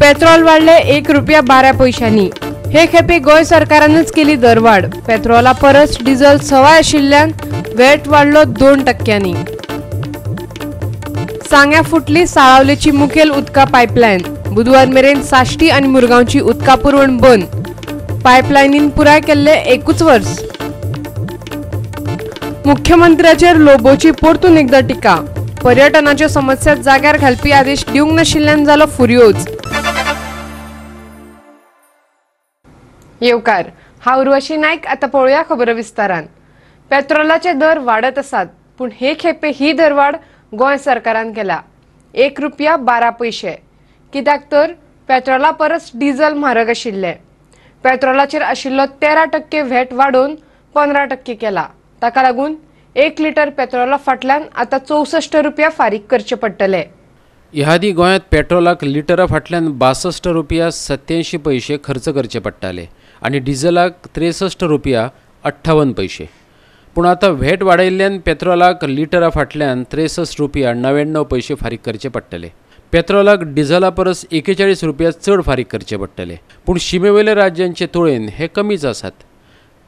Petrol वाडले 1 रुपया 12 पयशांनी. हे खेपे गोंय सरकारानच केली दरवाड. पेट्रोला परस डिझल सवाय आशिल्ल्यान वेट वाडलो 2%. सांग्या फुटली साळावलेची मुखेल उदका पायपलायन. बुधवार मेरेन साश्टी आनी मुरगांवची उदका पुरवण बंद. पायपलायनीन पुराय केल्ले एकूच वर्स. मुख्यमंत्र्याचेर लोबोची परतून एकदा टिका. पर्यटनाच्यो समस्या जाग्यार घालपी आदेश दिवंक नाशिल्ल्यान जालो फुर्योज. येवकार, हांव उर्वशी नायक. आतां पळोवया खबरो विस्तारान. पेट्रोलाचे दर वाडत आसात, पूण हे खेपे ही दरवाड गोंय सरकारान केला 1 रुपया 12 पयशे. कित्याक तर पेट्रोला परस डिझल म्हारग आशिल्लें. पेट्रोलाचेर आशिल्लो 13% व्हॅट वाडोवन 15% केला. ताका लागून 1 लिटर पेट्रोला फाटल्यान आतां 64 रुपया फारीक करचे पडटले. ह्या आदीं गोंयांत पेट्रोलाक लिटरा फाटल्यान 62 रुपया 87 पयशे खर्च करचे पडटाले आनी डिझलाक 63 रुपया 58 पयशे. पूण आतां व्हॅट वाडयल्ल्यान पेट्रोलाक लिटरा फाटल्यान 63 रुपया 99 पयशे फारीक करचे पडटले. पेट्रोलाक डिझला परस 41 रुपया चड फारीक करचे पडटले. पूण शिमे वयल्या राज्यांचे तुळेन हे कमीच आसात.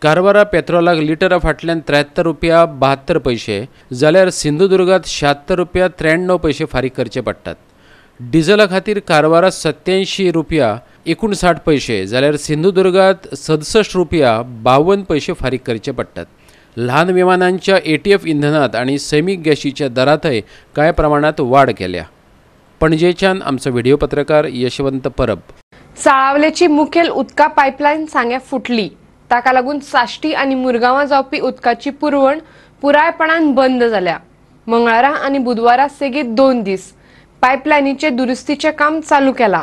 कारवारा पेट्रोलाक लिटरा फाटल्यान 73 रुपया 72 पयशे जाल्यार सिंधुदुर्गात 76 रुपया 93 पयशे फारीक करचे पडटात. डिझला खातीर कारवारा 87 रुपया 59 पयशे जाल्यार सिंधुदुर्गात 67 रुपया 52 पयशे फारीक करचे पडटात. ल्हान विमानांच्या ATF इंधनात आनी सैमीक गॅशीच्या दरांतय कांय प्रमाणांत वाड केल्या. पणजेच्यान आमचो व्हिडिओ पत्रकार यशवंत परब. साळावलेची मुखेल उदका पायपलायन सांग्या फुटली. ताका लागून साश्टी आनी मुरगांवां जावपी उदकाची पुरवण पुरायपणान बंद जाल्या. मंगळारा आनी बुधवारा सेगीत 2 दीस पायपलायनीचे दुरुस्तीचें काम चालू केलां.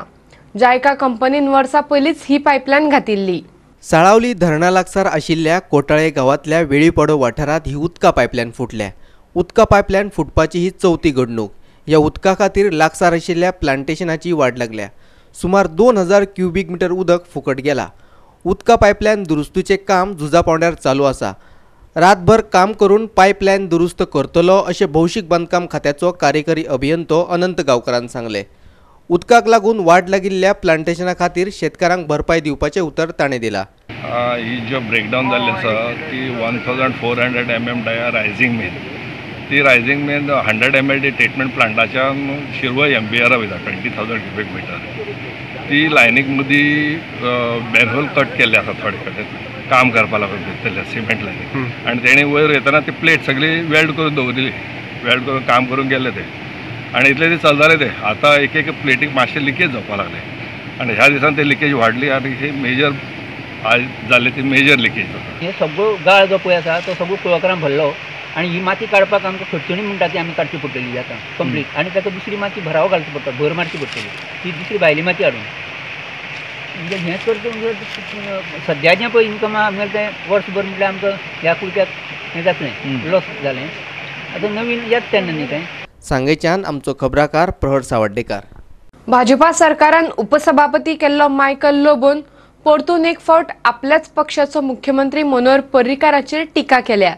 जायका कंपनीन वर्सा पयलींच ही पायपलायन घातिल्ली. साळावली धरणा लागसार आशिल्ल्या कोटाळे गांवांतल्या वेळीपाडो वाठारांत ही उदका पायपलायन फुटल्या. उदका पायपलायन फुटपाची ही चवथी घडणूक. ह्या उदका खातीर लागसार आशिल्ल्या प्लांटेशनाची वाड लागल्या. सुमार 2000 क्युबीक मिटर उदक फुकट गेला. उदका पायपलायन दुरुस्तीचें काम झुजा पावंड्यार चालू आसा. रातभर काम करून पायपलायन दुरुस्त करतलो अशें भौशीक बांदकाम खात्याचो कार्यकारी अभियंतो अनंत गांवकरान सांगलें. उदकाक लागून वाड लागिल्ल्या प्लांटेशना खातीर शेतकारांक भरपाय दिवपाचें उतर ताणें दिलां. ही जो ब्रेकडावन जाल्ली आसा ती 1400 mm dia rising main. ती rising main 100 MLD treatment प्लांटाच्यान शिरवय MBR वयता 20,000 क्युबीक मिटर. ती लायनीक मदीं मॅनहोल कट केल्ले आसा थोडे कडेन काम करपा लागून भितरल्या सिमेंट लायनीक, आनी तेणी वयर येतना ती प्लेट सगळी वेल्ड करून दवरिल्ली. वेल्ड करून काम करून गेले ते आनी इतले ते चलताले ते. आतां एक एक प्लेटीक मातशें लिकेज जावपाक लागले आनी ह्या दिसान ते लिकेज वाडली आनी ही मेजर आज जाल्ली ती मेजर लिकेज जाता. हे सगळो गाळ जो पळय आसा तो सगळो कुळागरान भरलो आनी ही माती काडपाक आमकां खर्चणी म्हणटा ती आमी काडची पडटली आतां कंप्लीट. आनी ताका दुसरी माती भराव घालची पडटा, भर मारची पडटली ती दुसरी भायली माती हाडून. म्हणजे हें करता म्हणजे सद्या जें पळय इनकम आमगेलें तें वर्सभर म्हटल्यार आमकां ह्या कुडक्याक हें जातलें, लॉस जालें. आतां नवीन येता तेन्ना न्ही तें. सांगेच्यान आमचो खबराकार प्रहर सावर्डेकार. भाजपा सरकारान उपसभापती केल्लो मायकल लोबोन परतून एक फावट आपल्याच पक्षाचो मुख्यमंत्री मनोहर पर्रीकाराचेर टिका केल्या.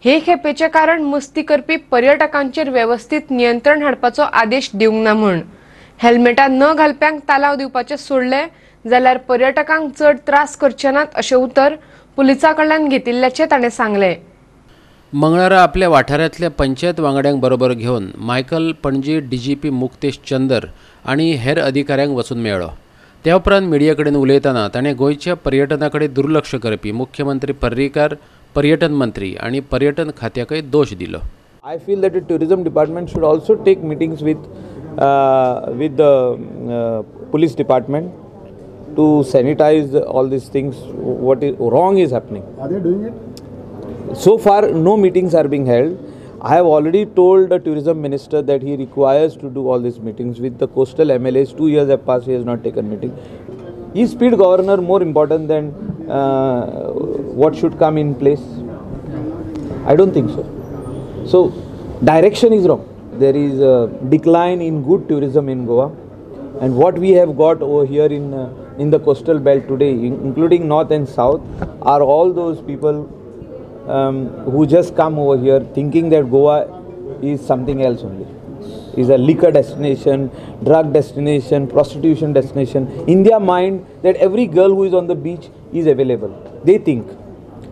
हे खेपेचें कारण मस्ती करपी पर्यटकांचेर वेवस्थीत नियंत्रण हाडपाचो आदेश दिवंक ना म्हूण. हेल्मेटां न घालप्यांक तालाव दिवपाचें सोडलें जाल्यार पर्यटकांक चड त्रास करचे नात अशें उतर पुलिसां कडल्यान घेतिल्ल्याचें ताणें सांगलें. मंगळारा आपल्या वाठारांतल्या पंचायत वांगड्यांक बरोबर घेवन Michael Panaji DGP Muktesh Chandar आनी हेर अधिकाऱ्यांक वचून मेळ्ळो. त्या उपरांत मिडिया कडेन उलयतना ताणें गोंयच्या पर्यटना कडेन दुर्लक्ष करपी मुख्यमंत्री पर्रीकार, पर्यटन मंत्री आनी पर्यटन खात्याकय दोश दिलो. I feel that the tourism department should also take meetings with the police department to sanitize all these things. What is wrong is happening. Are they doing it? So far, no meetings are being held. I have already told the tourism minister that he requires to do all these meetings with the coastal MLAs. 2 years have passed, he has not taken meeting. Is speed governor more important than what should come in place? I don't think so. So direction is wrong. There is a decline in good tourism in Goa, and what we have got over here in the coastal belt today, including north and south, are all those people who just come over here thinking that Goa is something else only. is a liquor destination, drug destination, prostitution destination. In their mind that every girl who is on the beach is available. They think,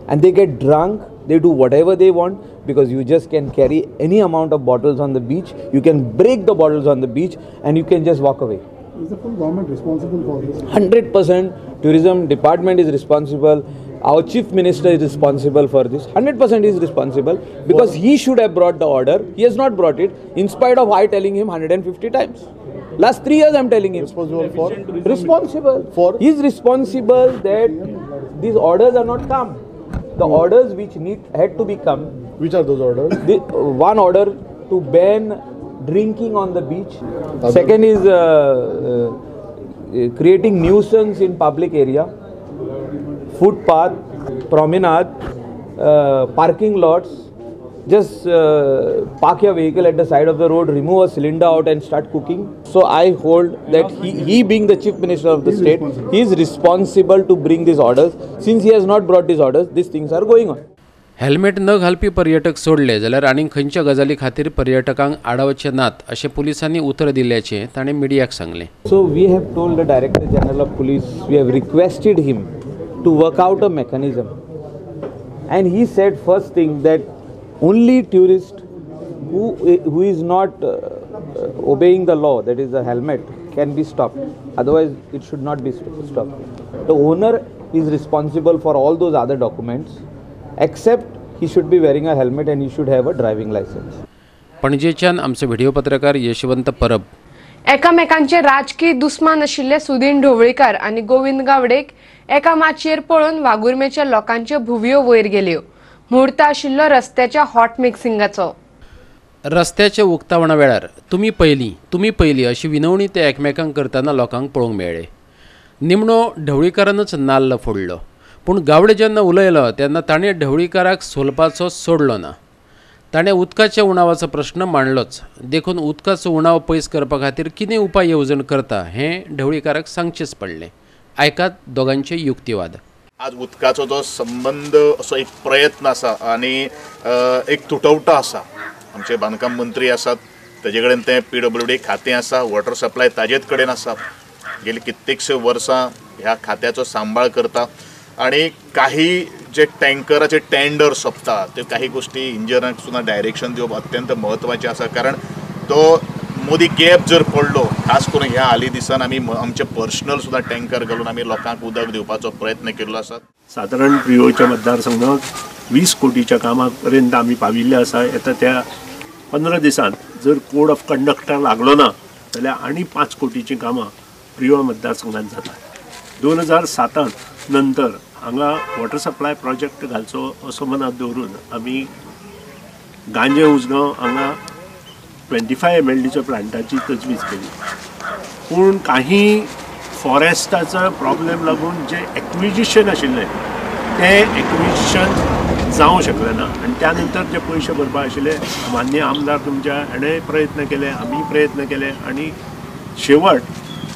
and they get drunk, they do whatever they want, because you just can carry any amount of bottles on the beach, you can break the bottles on the beach and you can just walk away. Is the full government responsible for this? 100% tourism department is responsible. Our chief minister is responsible for this. 100% is responsible, because he should have brought the order. He has not brought it, in spite of I telling him 150 times. Last 3 years I am telling him. Responsible for? Responsible. For? He is responsible that these orders are not come. The orders which had to be come. Which are those orders? The, one order to ban drinking on the beach. Other. Second is creating nuisance in public area, footpath, promenade, parking lots. Just park your vehicle at the side of the road, remove a cylinder out and start cooking. So I hold that he being the chief minister of the state, he is responsible to bring these orders. Since he has not brought these orders, these things are going on. Helmet न घालपी पर्यटक सोडले जाल्यार आनीक खंयच्या गजाली खातीर पर्यटकांक आडावचे नात अशें पुलिसांनी उतर दिल्ल्याचें ताणें मिडियाक सांगलें. So we have told the Director General of Police, we have requested him to work out a mechanism, and he said first thing that only tourist who is not obeying the law, that is the helmet, can be stopped. Otherwise it should not be stopped. The owner is responsible for all those other documents, except he should be wearing a helmet and he should have a driving license. पणजेच्यान आमचे video पत्रकार यशवंत परब. एकामेकांचे राजकीय दुस्मान आशिल्ले सुदीन ढवळीकार आनी गोविंद गावडेक एका माचयेर पळोवन वागुर्मेच्या लोकांच्यो भुवयो वयर गेल्यो. म्हूर्त आशिल्लो रस्त्याच्या हॉट मिक्सिंगाचो. रस्त्याच्या उक्तावणा वेळार तुमी पयलीं तुमी पयलीं अशी विनवणी ते एकमेकांक करतना लोकांक पळोवंक मेळ्ळे. निमणो ढवळीकारानच नाल्ल फोडलो, पूण गावडे जेन्ना उलयलो तेन्ना ताणें ढवळीकाराक सोलपाचो सोडलो ना. ताणें उदकाच्या उणावाचो प्रश्न मांडलोच, देखून उदकाचो उणाव पयस करपा खातीर कितें उपाय येवजण करता हें ढवळीकाराक सांगचेंच पडलें. आयकात दोगांचे युक्तिवाद. आज उदकाचो जो संबंद असो एक प्रयत्न आसा आनी एक तुटवटा आसा. आमचे बांदकाम मंत्री आसात, तेजे कडेन तें PWD खातें आसा, वॉटर सप्लाय ताजेच कडेन आसा. गेली कित्येकशे वर्सां ह्या खात्याचो सांबाळ करता आनी काही जे टँकराचे टेंडर सोंपता त्यो काही गोष्टी इंजिनियरांक सुद्दां डायरेक्शन दिवप अत्यंत म्हत्वाचें आसा, कारण तो मोदी गॅप जर पडलो, खास करून ह्या हालीं दिसान आमी आमचे पर्सनल सुद्दां टँकर घालून आमी लोकांक उदक दिवपाचो प्रयत्न केल्लो आसा. सादारण प्रियोळच्या मतदारसंघात 20 कोटीच्या कामा पर्यंत आमी पाविल्ले आसा. येता त्या 15 दिसांत जर कोड ऑफ कंडक्टर लागलो ना जाल्यार आनी 5 कोटीचीं कामां प्रियोळ मतदारसंघात जातात. 2007 नंतर हांगा वॉटर सप्लाय प्रोजेक्ट घालचो असो मनात दवरून आमी गांजे उजगांव हांगा 25 MLDच्या प्लांटाची तजवीज केली, पूण काही फॉरेस्टाचो प्रॉब्लेम लागून जे एक्विजिशन आशिल्लें तें एक्विजिशन जावंक शकलें ना आनी त्या नंतर जे पयशे भरपा आशिल्ले मान्य आमदार तुमच्या हाणें प्रयत्न केले, आमी प्रयत्न केले आनी शेवट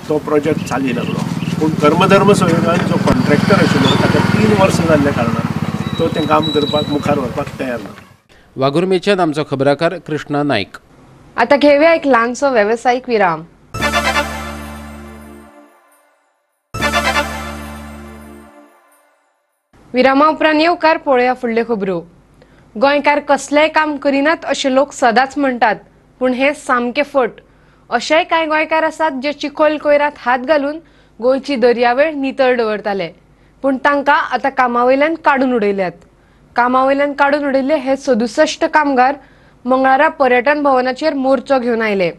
तो प्रोजेक्ट चाली लागलो. पूण कर्मधर्म सहयोगान जो कॉन्ट्रॅक्टर आशिल्लो ताका 3 वर्सां जाल्ल्या कारणान तो तें काम करपाक मुखार व्हरपाक तयार ना. वागुर्मेच्यान आमचो खबराकार कृष्णा नायक. आता घेऊया एक ल्हानसो वेवसायीक विराम. विरामा उपरांत येवकार पळोवया फुडल्यो खबरो. गोंयकार कसलेंय काम करिनात अशें लोक सदांच म्हणटात, पूण हें सामकें फट. अशेय कांय गोंयकार आसात जे चिखोल कोयरात हात घालून गोंयची दर्यावेळ नितळ दवरताले, पूण तांकां आतां कामावयल्यान काडून उडयल्यात. कामावयल्यान काडून उडयल्ले हे 67 कामगार मंगळारा पर्यटन भवनाचेर मोर्चो घेवन आयले.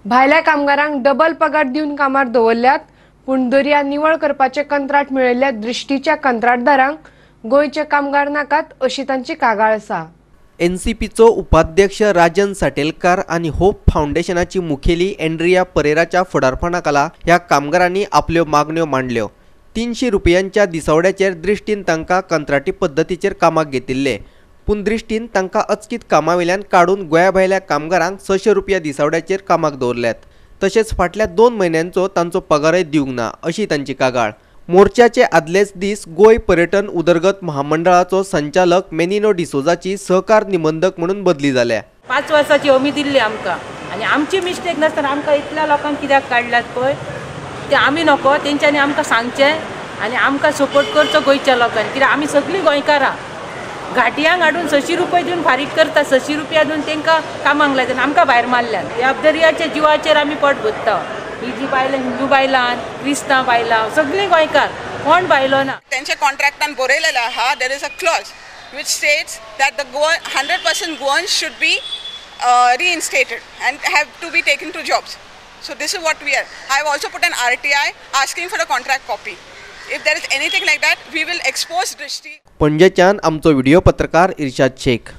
भायल्या कामगारांक डबल पगार दिवन कामार दवरल्यात, पूण दर्या निवळ करपाचें कंत्राट मेळिल्ल्या दृश्टीच्या कंत्राटदारांक गोंयचे कामगार नाकात अशी तांची कागाळ आसा. एनसीपीचो उपाध्यक्ष राजन साटेलकार आनी होप फावंडेशनाची मुखेली एंड्रिया परेराच्या फुडारपणाखाला ह्या कामगारांनी आपल्यो मागण्यो मांडल्यो. 300 रुपयांच्या दिसवड्याचेर दृश्टीन तांकां कंत्राटी पद्दतीचेर कामाक घेतिल्ले, पूण दृश्टीन तांकां अचकीत कामावेल्यान काडून गोंया भायल्या कामगारांक 600 रुपया दिसवड्याचेर कामाक दवरल्यात. तशेंच फाटल्या 2 म्हयन्यांचो तांचो पगारय दिवंक ना अशी तांची कागाळ. मोर्चाचे आदलेच दीस गोंय पर्यटन उदरगत महामंडळाचो संचालक मेनिनो डिसोजाची सहकार निबंधक म्हणून बदली जाल्या. 5 वर्साची हमी दिल्ली आमकां आनी आमची मिस्टेक नासतना आमकां इतल्या लोकांक कित्याक काडल्यात पळय ते आमी नको तेंच्यांनी आमकां सांगचें आनी आमकां सपोर्ट करचो गोंयच्या लोकांनी कित्याक आमी सगळीं गोंयकारां घाटयांक हाडून 600 रुपये दिवन फारीक करता 600 रुपया दिवन तांकां कामाक लायता आनी आमकां भायर मारल्यात. ह्या दर्याच्या जिवाचेर आमी पोट भरता. ही जी बायलां हिंदू बायलां क्रिस्तांव बायलां सगळीं गोंयकार कोण बायलो ना. तेंच्या कॉन्ट्रॅक्टान बरयलेलें आहा there is a clause which states that the Goan 100% Goans should be reinstated and have to be taken to jobs. So this is what we are. I have also put an RTI asking for a contract copy. If there is anything like that, we will expose Drishti. पणजेच्यान आमचो video पत्रकार इर्शाद शेख.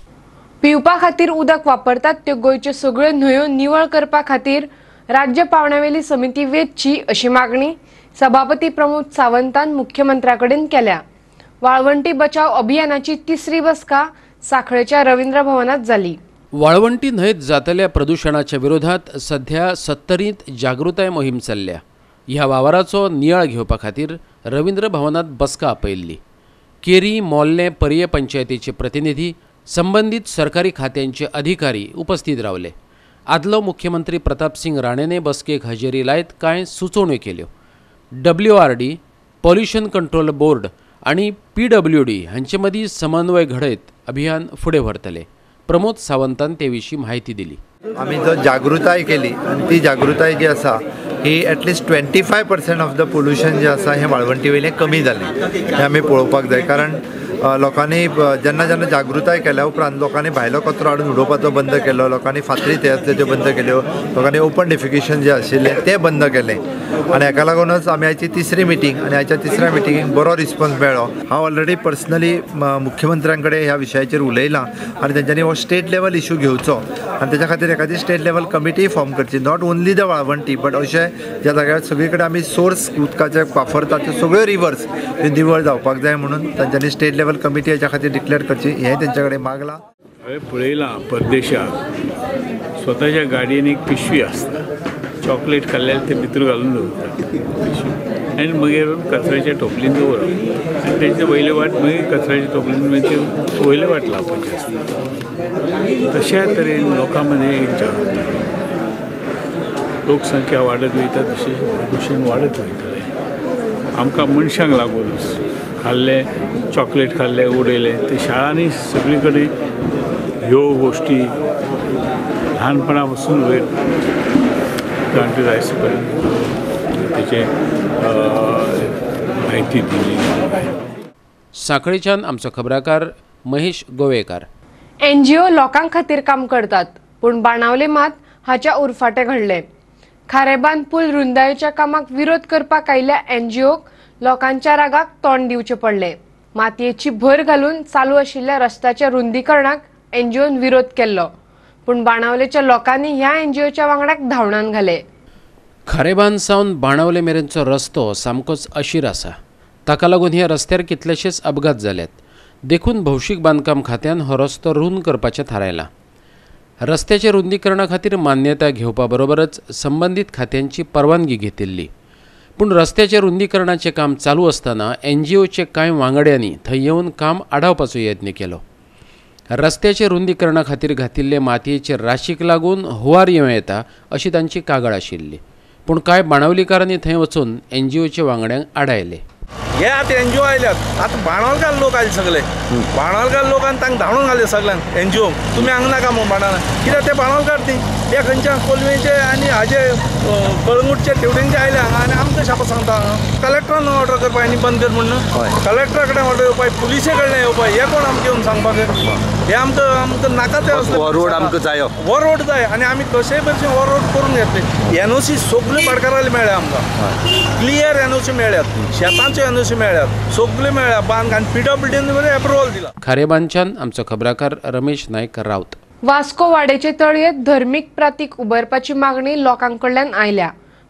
पिवपा खातीर उदक वापरतात त्यो गोंयच्यो सगळ्यो न्हंयो निवळ करपा खातीर राज्य पावंड्यावेली समिती वेंचची अशी मागणी सभापती प्रमोद सावंतान मुख्यमंत्र्या कडेन केल्या. वाळवंटी बचाव अभियानाची तिसरी बसका सांखळेच्या रवींद्र भवनात जाली. वाळवंटी न्हंयेत जातल्या प्रदुशणाच्या विरोधात सध्या 70 जागृताय मोहीम चल्ल्या. ह्या वावराचो नियाळ घेवपा खातीर रवींद्र भवनात बसका आपयल्ली. केरी मोल्लें पर्ये पंचायतीचे प्रतिनिधी संबंदीत सरकारी खात्यांचे अधिकारी उपस्थित रावले. आदलो मुख्यमंत्री प्रतापसिंग राणेने बसकेक हजेरी लायत कांय सुचोवण्यो केल्यो. WRD pollution control board आनी PWD हांचे मदीं समन्वय घडयत अभियान फुडें व्हरतले. प्रमोद सावंतान ते विशीं म्हायती दिली. आमी जो जागृताय केली आनी ती जागृताय जी आसा ही at least 25% of the pollution जें आसा हें वाळवंटी वयलें कमी जालें हें आमी पळोवपाक जाय. कारण लोकांनी जेन्ना जेन्ना जागृताय केल्या उपरांत लोकांनी भायलो कचरो हाडून उडोवपाचो बंद केलो, लोकांनी फातरी थंय आसल्यो त्यो बंद केल्यो, लोकांनी ओपन डेफिकेशन जें आशिल्लें तें बंद केलें आनी हाका लागूनच आमी आयची तिसरी मिटींग आनी आयच्या तिसऱ्या मिटिंगेक बरो रिस्पॉन्स मेळ्ळो. हांव ऑलरेडी पर्सनली मुख्यमंत्र्यां कडेन ह्या विशयाचेर उलयलां आनी तेंच्यांनी हो स्टेट लेवल इशू घेवचो आनी तेच्या खातीर एखादी स्टेट लेवल कमिटी फॉर्म करची, not only the Valvanti but अशें ज्या जाग्यार सगळे कडेन आमी सोर्स उदकाचे वापरतात त्यो सगळ्यो रिवर्स त्यो निवळ जावपाक जाय म्हणून तांच्यांनी स्टेट लेवल कमिटी हाच्या खातीर डिक्लेअर करची हें तेंच्या कडेन मागलां. हांवें पळयलां परदेशाक स्वताच्या गाडयेन एक पिशवी आसता, चॉकलेट खाल्ल्यार ते भितर घालून दवरतात पिशवी आनी मागीर कचऱ्याच्या टोपलीन दवरप आनी तेचे वयले वाट मागीर कचऱ्याच्या टोपलीन मागीर ते वयले वाट लावपाची आसता. तशा तरेन लोकां मदीं एक जागृताय, लोकसंख्या वाडत वयता तशें प्रदुशण वाडत वयतलें. आमकां मनशांक लागूनच खाल्लें चॉकलेट खाल्लें उडयलें ते शाळांनी सगळे कडेन ह्यो गोश्टी ल्हानपणा पासून वयर जाणटे जायसर तेचे म्हायती दिली. सांखळेच्यान आमचो खबराकार महेश गोवेकार. NGO लोकां खातीर काम करतात पूण बाणावले मात हाच्या उरफाटें घडलें. खारेबांद पूल रुंदायेच्या कामाक विरोध करपाक आयिल्ल्या NGOक लोकांच्या रागाक तोंड दिवचें पडलें. मातयेची भर घालून चालू आशिल्ल्या रस्त्याच्या रुंदीकरणाक NGOन विरोध केल्लो पूण बाणावलेच्या लोकांनी ह्या NGOच्या वांगडाक धांवणान घाले. खारेबांद सावन बाणावले मेरेनचो रस्तो सामकोच अशीर आसा. ताका लागून ह्या रस्त्यार कितलेशेच अपघात जाल्यात. देखून भौशीक बांदकाम खात्यान हो रस्तो रूंद करपाचें थारायलां. रस्त्याच्या रुंदीकरणा खातीर मान्यताय घेवपा बरोबरच संबंदीत खात्यांची परवानगी घेतिल्ली. पूण रस्त्याच्या रुंदीकरणाचें काम चालू आसतना NGOचे कांय वांगड्यांनी थंय येवन काम आडावपाचो यत्न केलो. रस्त्याच्या रुंदीकरणा खातीर घातिल्ले मातयेचे राशीक लागून हुंवार येवं येता अशी तांची कागाळ आशिल्ली. पूण कांय बाणावलीकारांनी थंय वचून NGOच्या वांगड्यांक आडायले. हे आतां NGO आयल्यात, आतां बाणावलकार लोक आयले सगळे, बाणावलकार लोकान तांकां धाडून घाले सगळ्यांक NGO तुमी हांगा नाका म्हूण बाणावले, कित्याक ते बाणावलकार ती ते खंयच्या कोलवेचे आनी हाजे कळंगूटचे तेवटेनचे आयले हांगा आनी आमकां शापा सांगता हांगा कलेक्टरान ऑर्डर करपाक आनी बंद कर म्हणून, कलेक्टरा कडेन ऑर्डर येवपाक, पुलिसे कडल्यान येवपाक, हे कोण आमकां येवन सांगपाक हे आमकां आमकां नाका ते हो रोड आमकां जाय, हो रोड जाय आनी आमी कशेय भशेन हो रोड करून घेतले. NOC सगळे पाडकाराले मेळ्ळ्या आमकां, क्लियर NOC मेळ्ळ्यात, शेतांच्यो NOC मेळ्ळ्यात, सगळे मेळ्ळ्या बांद आनी PWDन एप्रुवल दिला. खारेबांदच्यान आमचो खबराकार रमेश नायक राऊत. वास्को वाडेचे तळयेत धर्मीक प्रतीक उबारपाची मागणी लोकांकडल्यान आयल्या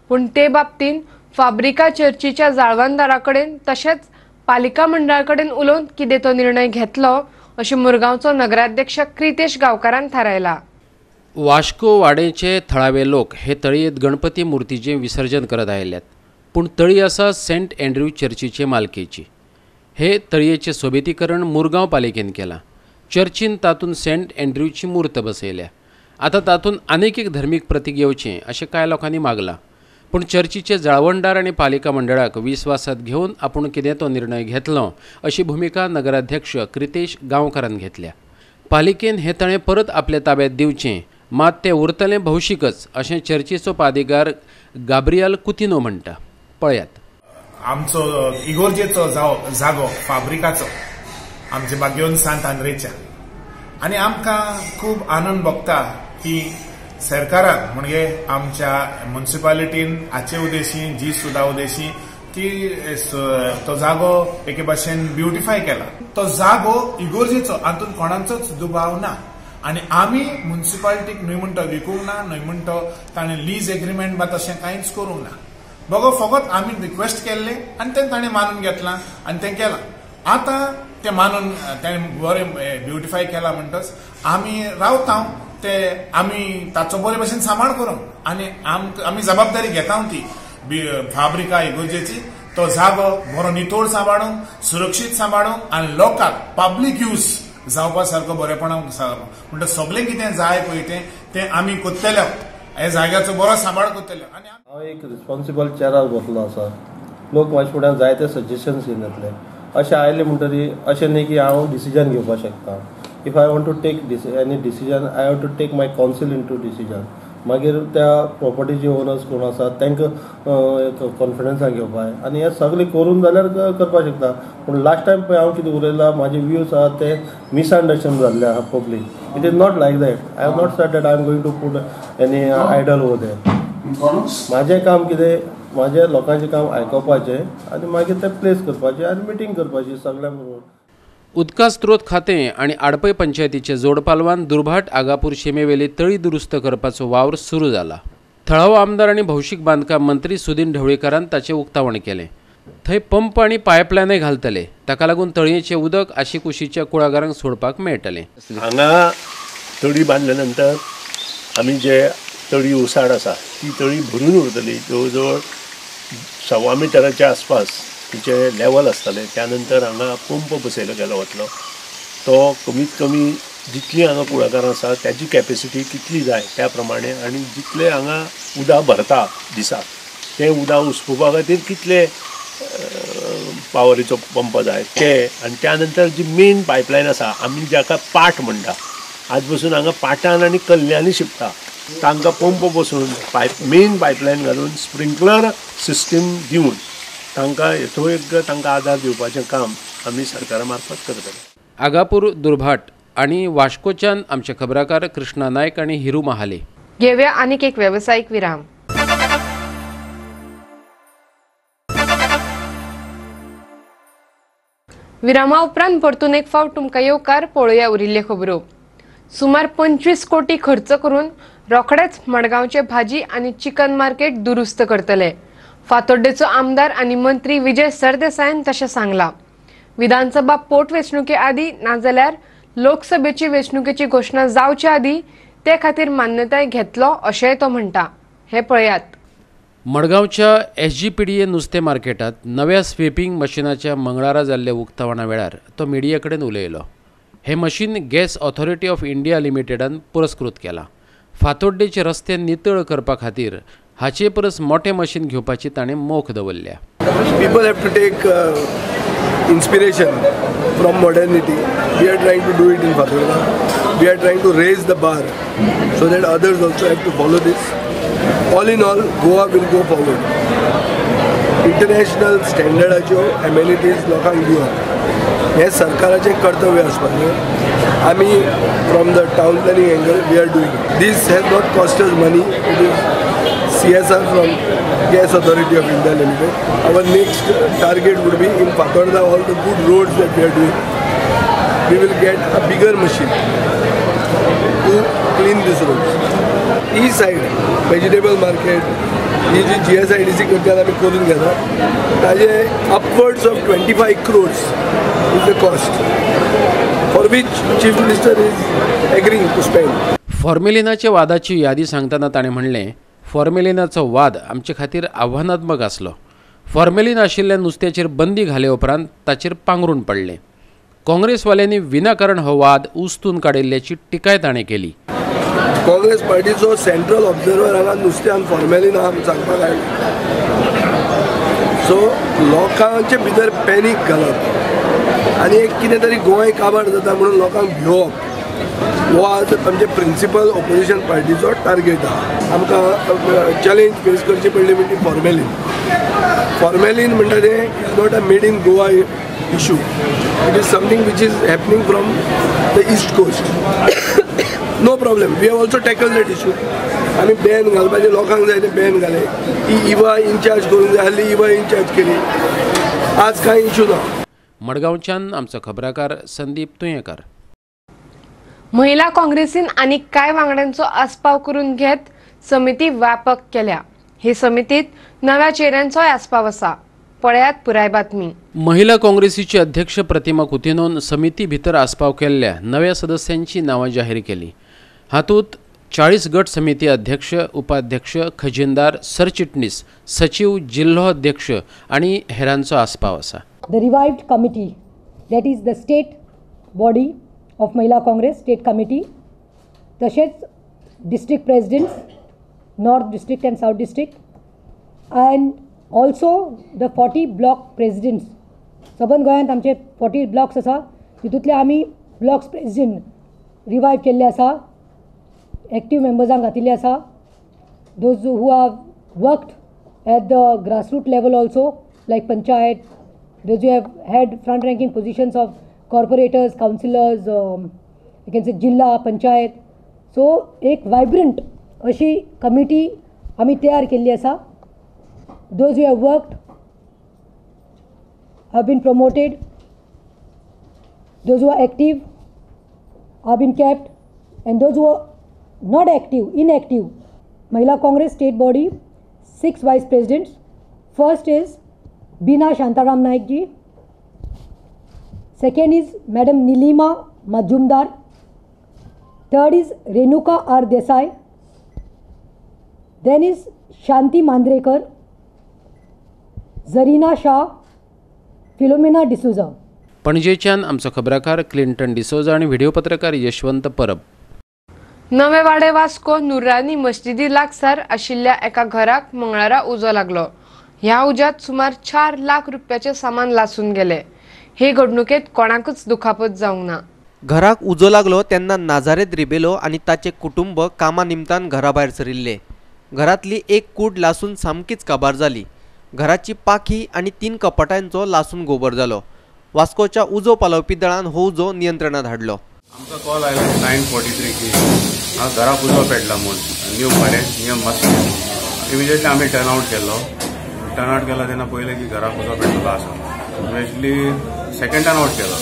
पूण ते बाबतींत फाब्रिका चर्चीच्या जाळवणदारा कडेन तशेंच पालिका मंडळा कडेन उलोवन कितें तो निर्णय घेतलो अशें मुरगांवचो नगराध्यक्ष क्रितेश गांवकारान थारायला. वास्को वाडेचे थळावे लोक हे तळयेत गणपती मूर्तीचें विसर्जन करत आयल्यात पूण तळी आसा सेंट एंड्रू चर्चीचे मालकेची. हे तळयेचें सोबेतीकरण मुरगांव पालिकेन केलां. चर्चीन तातूंत सेंट एंड्रूची मूर्त बसयल्या. आतां तातूंत आनीक एक धर्मीक प्रतीक येवचें अशें कांय लोकांनी मागलां, पूण चर्चीचे जाळवणदार आनी पालिका मंडळाक विस्वासात घेवन आपूण कितें तो निर्णय घेतलो अशी भुमिका नगराध्यक्ष क्रितेश गांवकारान घेतल्या. पालिकेन हें तळें परत आपल्या ताब्यात दिवचें, मात तें उरतलें भौशीकच अशें चर्चीचो पादिगार गाब्रियल कुतिनो म्हणटा. पळयात. आमचो इगोर्जेचो जागो फाब्रिकाचो आमचे बागेवन सांत आंद्रेच्या आनी आमकां खूब आनंद भोगता की सरकारान म्हणजे आमच्या म्युनिसिपालिटीन हाचे उद्देशी जी सुद्दां उद्देशी की तो जागो एके भाशेन ब्युटिफाय केला. तो जागो इगोर्जेचो हातूंत कोणाचोच दुबाव ना आनी आमी म्युनिसिपालिटीक न्हय म्हणटो विकूंक ना, न्हय म्हणटो ताणें लीज एग्रीमेंट बा तशें कांयच करूंक ना. बगो फकत आमी रिक्वेस्ट केल्लें आनी तें ताणें मानून घेतलां आनी तें केलां. आतां तें मानून तेणें बरें ब्युटिफाय केलां म्हणटच आमी रावता ते आमी ताचो बरे भशेन सांबाळ करूंक आनी आमी जबाबदारी घेता ती फाब्रिका इगोर्जेची तो जागो बरो नितळ सांबाळूंक, सुरक्षीत सांबाळूंक आनी लोकांक पब्लीक यूज जावपा सारको बरेपणाक म्हणटा सगळें कितें जाय पळय तें तें आमी करतले, ह्या जाग्याचो बरो सांबाळ करतले. आनी हांव एक रिस्पॉन्सिबल चेरार बसलो आसा. लोक म्हाज्या फुड्यान जायते सजेशन्स घेवन येतले. अशें आयलें म्हणटरी अशें न्ही की हांव डिसिजन घेवपाक शकता. If I want to take any decision I have to take my council into decision. मागीर त्या प्रॉपर्टीचे ओनर्स कोण आसा तांकां कॉन्फिडन्सान घेवपाक आनी हें सगळें करून जाल्यार करपाक शकता. पूण लास्ट टायम पळय हांव कितें उलयलां, म्हाजे व्यूज आहा ते मिसअंडरस्टँड जाल्ले आहा public. It is not like that. I have not said that I am going to put any idol over there. म्हाजें काम कितें, म्हाजें लोकांचें काम आयकोवपाचें आनी मागीर तें प्लेस करपाचें आनी मिटींग करपाची सगळ्यां बरोबर. उदका स्त्रोत खातें आनी आडपय पंचायतीचे जोडपालवान दुर्भाट आगापूर शिमेवेली तळी दुरुस्त करपाचो वावर सुरू जाला. थळावो आमदार आनी भौशीक बांदकाम मंत्री सुदीन ढवळीकारान ताचें उक्तावण केलें. थंय पंप आनी पायपलायनय घालतले, ताका लागून तळयेचें उदक आशिकुशीच्या कुळागरांक सोडपाक मेळटलें. हांगा तळी बांदल्या नंतर आमी जे तळी उसाड आसा ती तळी भरून उरतली. जवळ जवळ 1.25 मिटराच्या आसपास तिचें लेवल आसतलें. त्यानंतर हांगा पंप बसयलो गेलो वतलो. तो कमीत कमी जितली हांगा कुळागरां आसा ताची कॅपेसिटी कितली जाय त्या प्रमाणे आनी जितले हांगा उदक भरता दिसाक तें उदक उसपुपा खातीर कितले पावरीचो पंप जाय ते आनी त्यानंतर जी मेन पायपलायन आसा आमी जाका पाट म्हणटा, आज पसून हांगा पाटान आनी कल्ल्यांनी शिंपता, तांकां पंप बसून मेन पायपलायन घालून स्प्रिंकलर सिस्टीम दिवन तांकां हेतू तांकां आदार दिवपाचें काम आमी सरकारा मार्फत करतले. आगापूर, दुर्भाट आनी वास्कोच्यान आमचे खबराकार कृष्णा नायक आनी हिरू महाले. घेवया आनीक एक वेवसायीक विराम. विरामा उपरांत परतून एक फावट तुमकां येवकार. पळोवया उरिल्ल्यो खबरो. सुमार 25 कोटी खर्च करून रोखडेच मडगांवचे भाजी आनी चिकन मार्केट दुरुस्त करतले. फातोड्डेचो आमदार आनी मंत्री विजय सरदेसायान तशें सांगलां. विधानसभा पोटवेंचणुके आदीं नाजाल्यार लोकसभेची वेंचणुकेची घोशणा जावचे आदीं ते खातीर मान्यताय घेतलो अशेंय तो म्हणटा. हें पळयात. मडगांवच्या SGPDA नुस्तें मार्केटांत नव्या स्वीपिंग मशिनाच्या मंगळारा जाल्ल्या उक्तावणा वेळार तो मिडिया कडेन उलयलो. हें machine gas authority of India लिमिटेडान पुरस्कृत केलां. फातोड्डेचे रस्ते नितळ करपा खातीर हाचे परस मोठें मशीन घेवपाची ताणें मोख दवरल्या. People have to take inspiration from modernity. We are trying to do it in Fatorda. We are trying to raise the bar so that others also have to follow this. All in all, Goa will go forward. International स्टँडर्डाच्यो amenities लोकांक दिवप हें सरकाराचें कर्तव्य आसपाक जाय. आमी from the town planning angle we are doing this. Has not cost us money. It is CSR from Gas Authority of India Limited. Our next target would be in Fatorda, all the good roads that we are doing, we will get a bigger machine to clean these roads. East side, vegetable market, he ji GSIDC कडच्यान आमी करून घेता ताजे upwards of 25 crores is the cost for which Chief Minister is agreeing to spend. फॉर्मेलिनाच्या वादाची यादी सांगतना ताणें म्हणलें, फॉर्मेलिनाचो वाद आमचे खातीर आव्हानात्मक आसलो. फॉर्मेलिन आशिल्ल्या नुस्त्याचेर बंदी घाले उपरांत ताचेर पांगरून पडलें. काँग्रेसवाल्यांनी विनाकारण हो वाद उस्तून काडिल्ल्याची टिकाय ताणें केली. काँग्रेस पार्टीचो सेंट्रल ऑब्जर्वर हांगा नुस्त्यान फॉर्मेली ना आमी सांगपाक आयले. सो लोकांचे भितर पॅनीक घालप आनी एक कितें तरी गोंय काबार जाता म्हणून लोकांक भिवप हो आज आमचे प्रिंसिपल ऑपोजिशन पार्टीचो टार्गेट आहा. आमकां चॅलेंज फेस करची पडली म्हणजे फॉर्मेलीन. फॉर्मेलीन म्हणटा तें is not a made in Goa issue. It is something which is happening from the east coast. No problem, we have also tackle that issue. आमी Ben घालपाचें लोकांक जाय तें बॅन घालें. ती इवा इन्चार्ज करूंक जाय आसली, इवा इन्चार्ज केली. आज कांय इशू ना. मडगांवच्यान आमचो खबराकार संदीप तुयेंकार. महिला काँग्रेसीन आनी कांय वांगड्यांचो आस्पाव करून घेत समिती व्यापक केल्या. हे समितीत नव्या चेहऱ्यांचोय आस्पाव आसा. पळयात पुराय बातमी. महिला काँग्रेसीचे अध्यक्ष प्रतिमा कुतिनोन समिती भितर आस्पाव केल्ल्या नव्या सदस्यांची नांवां जाहीर केली. हातूंत 40 गट समिती अध्यक्ष, उपाध्यक्ष, खजिनदार, सरचिटणीस, सचिव, जिल्हो अध्यक्ष आनी हेरांचो आस्पाव आसा. The revived committee, that is the state body of Mahila Congress state committee, तशेंच district presidents, north district and south district, and also the 40 block presidents. सबंद गोंयांत आमचे 40 ब्लॉक्स आसा, तितूंतले आमी ब्लॉक्स प्रेजिडेंट रिवायव केल्ले आसा, एक्टीव मेंबर्सांक घातिल्ले आसा. Those who have worked at the grassroot level also like panchayat, those who have had front ranking positions of corporators, councillors, you can say जिल्हा पंचायत. सो एक वायब्रंट अशी कमिटी आमी तयार केल्ली आसा. Those who have worked have been promoted, those who are active have been kept, and those who are not active, inactive. Mahila Congress state body, 6 vice presidents. First is Bina Shantaram Naik ji, second is Madam Nilima Majumdar, third is Renuka R Desai, then is Shanti Mandrekar, Zarina Shah, Philomena D'Souza. पणजेच्यान आमचो खबराकार Clinton D'Souza आनी video पत्रकार यशवंत परब. नवेवाडे वास्को नुरानी मस्जिदी लागसार आशिल्ल्या एका घराक मंगळारा उजो लागलो. ह्या उज्यात सुमार 4 लाख रुपयाचे सामान लासून गेले. हे घडणुकेत कोणाकच दुखापत जावंक ना. घराक उजो लागलो तेन्ना नाजारेत रिबेलो आनी ताचे कुटुंब कामा निमतान घरा भायर सरिल्ले. घरांतली एक कूड लासून सामकीच काबार जाली. घराची पाखी आनी 3 कपाटांचो लासून गोबर जालो. वास्कोच्या उजो पालोवपी दळान हो उजो नियंत्रणात हाडलो. आमकां कॉल आयलो 9:43 की घराक उजो पेटला म्हूण न्यू पाडें नियर मस्जिद. इमिजिएटली आमी टर्नआवट केल्लो. टर्नआवट केला तेन्ना पळयलें की घराक उजो पेटलेलो आसा. इमिजिएटली सेकंड टर्नआवट केलो.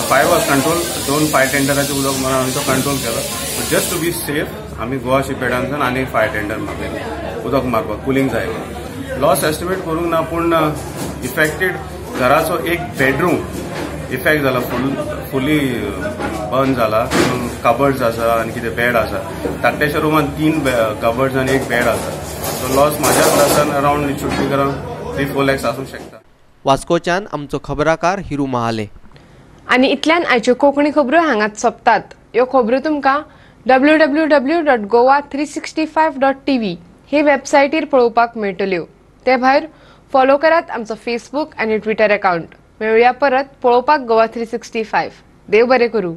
Fire was control. 2 फायर टेंडराचे उदक मारून आमी तो कंट्रोल केलो. But just to be safe आमी गोवा शिपेडांतल्यान आनी एक फायर टेंडर मागयलें उदक मारपाक, कुलींग जाय. लॉस एस्टिमेट करूंक ना, पूण इफेक्टेड घराचो एक बेडरूम इफेक्ट जाला, फुली बर्न जाला. कबर्ड्स आसा आनी कितें बेड आसा. धाकट्याच्या रुमान 3 कबर्ड्स आनी एक बेड आसा. सो लॉस म्हाज्या अंदाजान around it should be around 3-4 lakhs आसूंक शकता. वास्कोच्यान आमचो खबराकार हिरू महाले. आनी इतल्यान आयच्यो कोंकणी खबरो हांगाच सोंपतात. ह्यो खबरो तुमकां www.goa365.tv हे वेबसायटीर पळोवपाक मेळटल्यो. ते भायर फॉलो करात आमचो फेसबूक आनी ट्विटर अकाउंट. मेळुया परत पळोवपाक गोवा 365. देव बरें करूं.